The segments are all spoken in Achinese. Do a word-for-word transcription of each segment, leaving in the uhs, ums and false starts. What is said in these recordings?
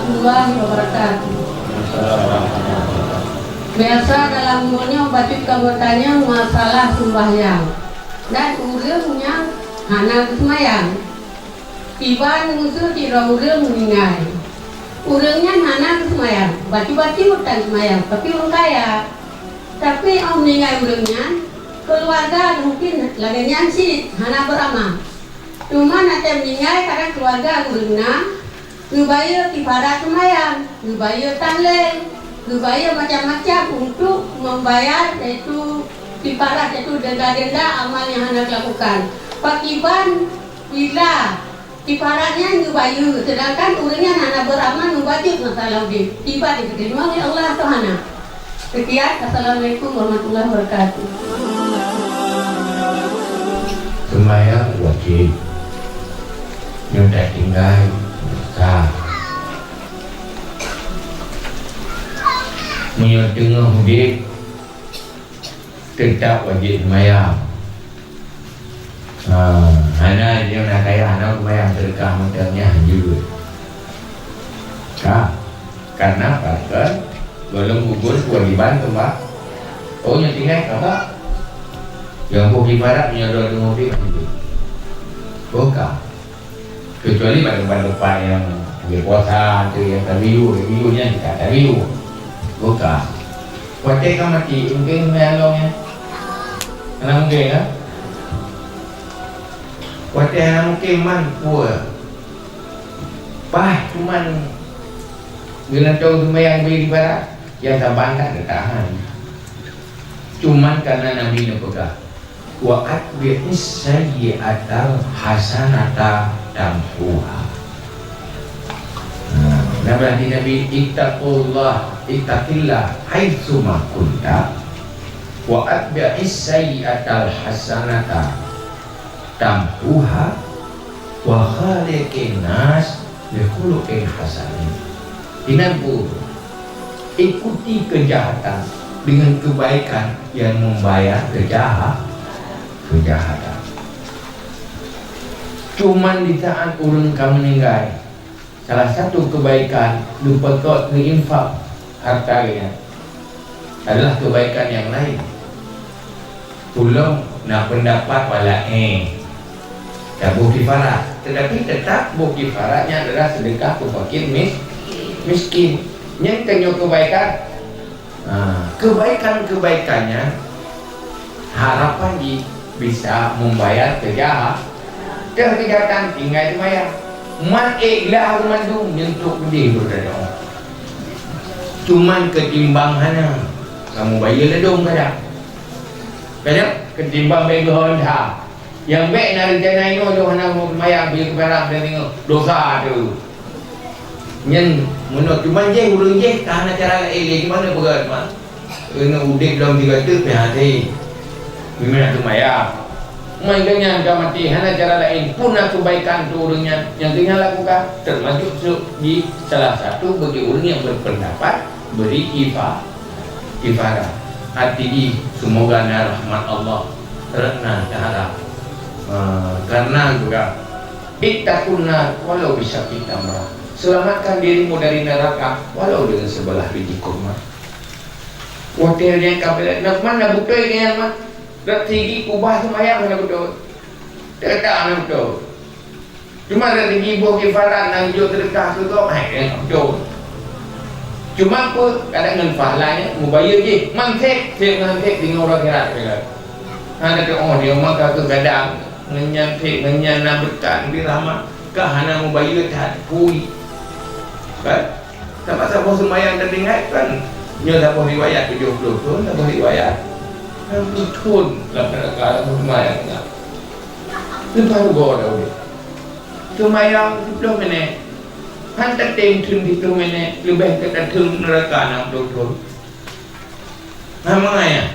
Warahmatullahi wabarakatuh. Biasa dalam bunoe bacut ka beutanyong masalah seumbahyang dan ureuëng nyang hana geuseumayang. Iban meuseu sidroe ureuëng meuninggai. Ureuëng nyan hana geuseumayang, bacut-bacut tan seumayang, tapi ureuëng kaya. Tapi óh meuninggai ureuëng nyan, keuluwarga mungken lagée nyan cit hana beuramal. Teuma na tém meuninggai kadang keuluwarga ureuëng na geubayeue kifarat seumayang, geubayeue tahlil, geubayeue macam-macam untuk membayar yaitu kifarat, yaitu denda-denda amal nyang hana geulakukan. Pakiban bila kifarat nyan geubayeue, seudangkan ureuëng nyan hana beuramal meubacut masalah udeb, kiban geuteurimong lé Allah atau hana? Sekian, assalamualaikum warahmatullahi wabarakatuh. Seumayang wajéb, nyoe tatinggai sah. Meunyoe teungoh udeb, teutap wajéb seumayang. Ha, hana jeuet na kaya hana seumayang, seudeukah mantong nyan hanjeuet. Ka, karena pakon gohlom gugur keuwajiban keumba-, oh, nyoe tinggai ka ba. Nyang boh kifarat meunyoe droe teungoh udeb hanjeuet. Boh ka. Kecuali bak teumpat-teumpat nyang lagée puasa, tu nyang tabiu, tabiu nyan ka tabiu. Boh ka. Watée ka maté, mungken meualong nyan. Hana mungken, kan? Watée hana mungken man peue? Bah, cuman geulantong seumayang bri kifarat, nyang saban ka teutahan. Cuman karena Nabi neupeugah, "Wa atbi'is sayyi'atal hasanata tamhuha." Nah, na berarti Nabi, "Ittaqullah, ittaqillah haitsuma kunta, wa atbi'is sayyi'atal hasanata tamhuha, wa khaliqin nas bi khuluqin hasanin." Inan guru, ikuti kejahatan dengan kebaikan yang membayar kejaha-, kejahatan. Cuman di saat ureuëng ka meuninggai, salah satu kebaikan geupeukot geuinfak harta geuhnyan adalah kebaikan yang lain. Ulôn na peundapat wala éh taboh kifarat, teutapi teutap boh kifarat nyan adalah seudeukah keu fakir mis-, miskin. Nyan tanyoe kebaikan. Ha, kebaikan-kebaikan nyan harapan jih bisa membayar kejaha-, teuh kejahatan tinggai seumayang. Man ék glah mandum nyentuk peudeh beureudoa. Cuman keutimbang hana, kamoe bayeue ladôm kadang. Kadang keutimbang bék geuhon that. Nyang bék na rencana inoe jih hana seumayang bri kifarat dan ingat dosa tu. Nyan meunoe cuman jih ureuëng jih ka hana cara laén lé, gimana peugah teuma? Keuneuk udeb lom tiga teuk pih hase. Gimana seumayang? Man geuhnyan ka maté hana cara laén, peue na keubaikan keu ureuëng nyan nyang geuhnyan lakukan, teumasuk seuek jih salah satu bagi ureuëng nyang berpendapat beri kifa-, kifarah. Arti jih, semoga na rahmat Allah, rot na taharap. Ah, karena juga, "Ittaqun nar walau bisyaqqi tamrah." Selamatkan dirimu dari neraka walau dengan sebelah biji kurma. Watée nyan ka beulet, na mana beutôi nyan mah? Rot sigi kubah seumayang hana beutôi. Teuka hana beutôi. Cuma rezeki boh kifarat nyang jok seudeukah keu gob, hai, nyan beutôi. Cuma peue, kadang ngon pahala nyan mubayeue jih, man sép, sép ngon sép deungon uroe akhirat, ya kan? Hana teuh, oh, dia mah ka keu gadang, ngon nyan sép, ngon nyan na beureukat, ngon rahmat, ka hana mubayeue that, pui. Kan? Sabab saboh seumayang teuingat kan, nyoe saboh riwayat tujoh ploh thon, saboh riwayat enam ploh thon lam neuraka saboh seumayang nyan. Leupah rugoe dah udeb. Seumayang siploh minét, han tatem theun siploh minét, leubeh gata theun neuraka enam ploh thon. Hana mangat nyan.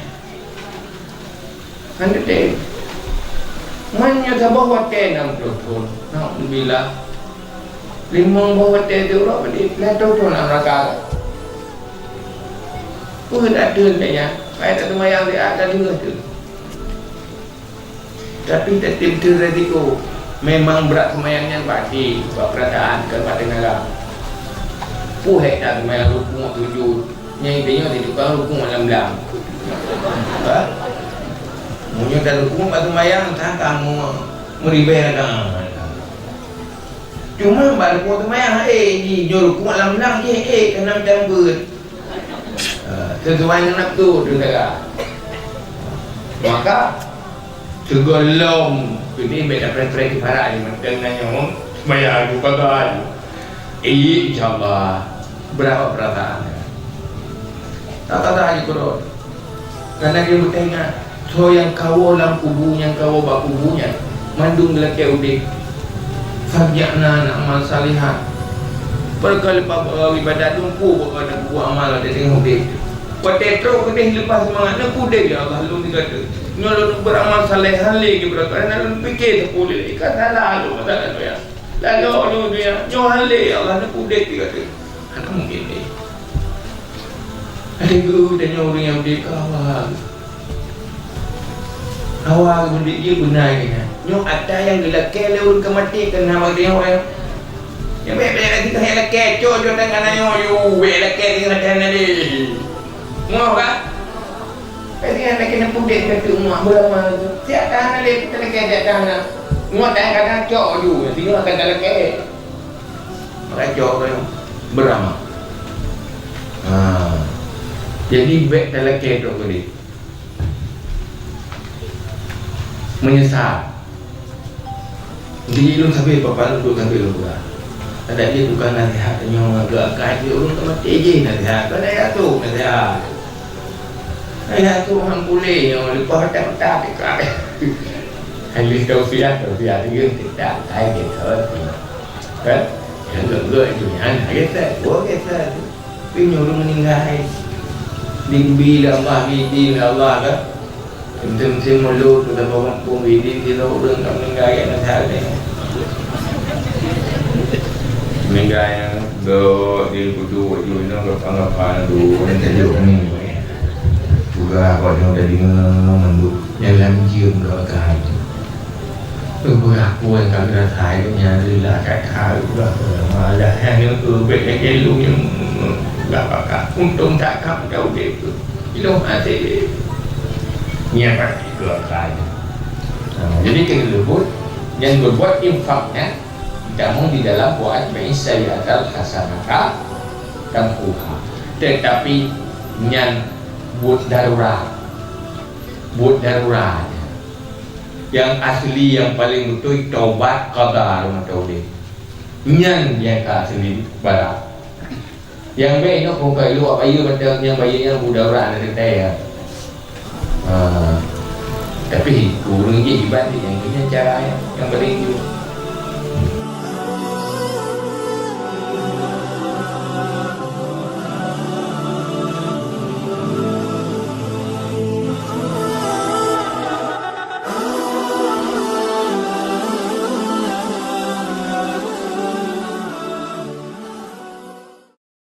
Hana teutem. Man nyoe saboh watée enam ploh thon. Naudzubillah. Limong boh watée teuh uroe padit, lhèe thon lam neuraka. Peue tatheun lé nyan? Hai, taseumayang siat ka deungoe teuh. Tapi tatem theun resiko. Memang brat seumayang nyan pasti bak peurasaan, kon bak tenaga. Pue hek that seumayang rukuk sujud. Nyang inti nyoe di tukang rukuk lam blang. Ha? Meunyoe that rukuk bak seumayang, takkan mu-, meuribèe rakaat. Cuma bak rukuk seumayang, eh, di nyoe rukuk lam blang, eh, eh, keunan macam beuet. Ha, sesuai dengan nafsu tu saja. Maka, Sigohlom keuneuk bèk tapreh-preh ibarat nyoe, mantong na nyoe, bayar aju, paga aju. Iya, insya Allah. Beurapa peurasaan? Tak ada aju keudroe. Karena dia beuteuingat, soe nyang kawoe lam kubu, nyang kawoe bak kubu nyan, mandum geulakèe udép. Sabab na amal salihat. Perkara leupah ibadat lumpuh, buat amal ada tengok udép. Watèe trok keudeh leupah seumangat, neupudeh, "Ya Allah, lôn di gata. Nyoe lôn beuramal saleh, han lé geubeurangkat, hana lôn pike sapeue lé. Ka salah lôn masa lalu, ya. Lalu lôn, ya. Nyoe han lé, ya Allah, neupudeh di gata." Hana mungkin deh. Ada guru tanya ureueng nyang udép ka awal. Awal geuh udép jih beuna keunan. Nyoe atra nyang geulakèe lé ureueng ka maté keunan bak geutanyoe. Nyoe bèk, bèk lagèe nyoe lakèe, cok, cok, dan kana nyoe, yu, bèk lakèe singoh dan na deh. Moh ka? Bèk singoh lakèe neupudeh keu teuk moh, beurama tu. Siap tahan na deh, kita lakèe siap tahan na. Moh dan kana cok ju, singoh akan talakèe. Maka cok beurama. Ha. Jadi bèk talakèe trok keudeh. Meunyeusal. Jadi lôn sabe papa lôn, lôn sabe lôn peugah. Adak jih tukang naseuhat nyoe agak ka jih ureueng ka maté jih naseuhat. Kan ayah tu naseuhat. Ayah tu han puléh nyoe leupah mata-mata dekat. Hai lheueh tausiah, tausiah lagèe nyan, kita kai geuthon. Kan? Nyang gèt-gèt itu nyan, geuthon, geuthon. Tapi nyoe ureueng meuninggai. Dibi lé Allah, dibi lé Allah kan. Teuntèe-teuntèe mulut, kita bangun pun bidin, kita ureueng ka meuninggai, ya, nasihat ni. Meuninggai, ya, dok di kutu, wajah, inoe, gapan-gapan, tu, nanti jauh ni. Juga, awak nyoe dah dengar, mandum. Dalam jeuem ka kai. Beurapa nyang ka geurasa nyan leulah that-that, udah malah nyan ubit lagèe lôn nyang gak pakat. Untông that ka udép tu. Ilông até. Nyan pasti keu akai. Ha, jadi keuneuk leubuet nyang berbuat infak nyan, tamong di dalam wa atbi'is sayyi'atal hasanata tamhuha. Tetapi nyan buet darurat. Buet darurat. Nyang asli, nyang paleng beutôi, tobat qada masa udép. Nyan nyang ka asli barat. Nyang bèk nyoe kong kai luwak bayeue mantong, nyang bayeue nyan buet darurat na teuntèe, ya. Ha. Tapi ureueng jih iban jih nyang nyan cara nyang, nyang paleng jeuet.